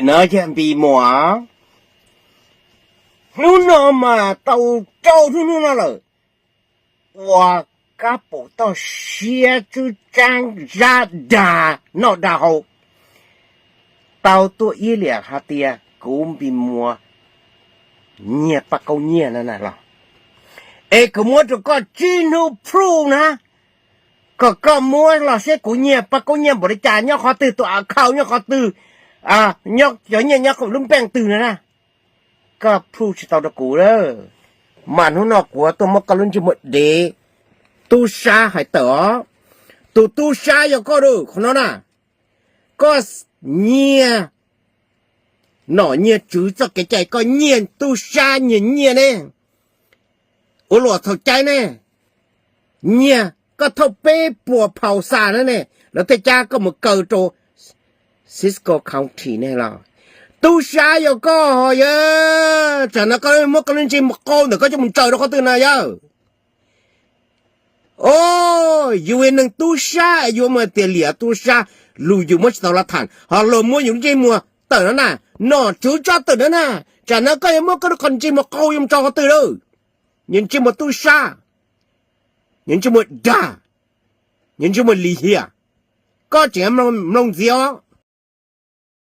Ntawm no yog Npis Muas. Hnub no mas tau rau hnub hnub no lawm, ua kab paum toj siab tswb tsaab zab dag noj dag haus, tau tuaj iab liam hais tias kuv Npis Muas nyiag paj kaub nyiaj na los, es kuv muab rau koj tsib hnub proof na, kom koj muab los seb kuv nyiag paj kaub nyiaj npaum li cas, nyob qhov twg, tus account nyob qhov twg, cov nyiaj nyob lub npeej twg na na. Koj proof tsis tau rau kuv lawm, mas hnub no kuv tuaj muab koj lub ntsej muag dev tub sab hais tawm os. Tus tub sab yog koj lawm qhov no na. Koj nyiag nom nyiag tswv txoj kev cai, koj nyiag tub sab nyiag nyiaj ne, ua luam thaum cai ne, nyiag koj thauj peb puas phaus xa na ne, lawv thiaj cab koj mus kaw rau Cisco County ne los. Tub sab yog koj yog, tsam no koj muab koj lub ntsej muag qau ntawm koj coj mus ntsaws rau qhov twg na yog? O, yus yog neeg tub sab, yus muaj tias liam tub sab, lus yus muab tsis tau los tham, ho luag muab yus ntsej muag tawm no na, nom tswv tso tawm no na, tsam no koj yuav muab koj lub qhov ntsej muag qau yuav mus tso qhov twg lawm? Yus ntsej muag tub sab, yus ntsej muag dag, yus ntsej muag lim hiam, koj tseem mloog ntxiv os.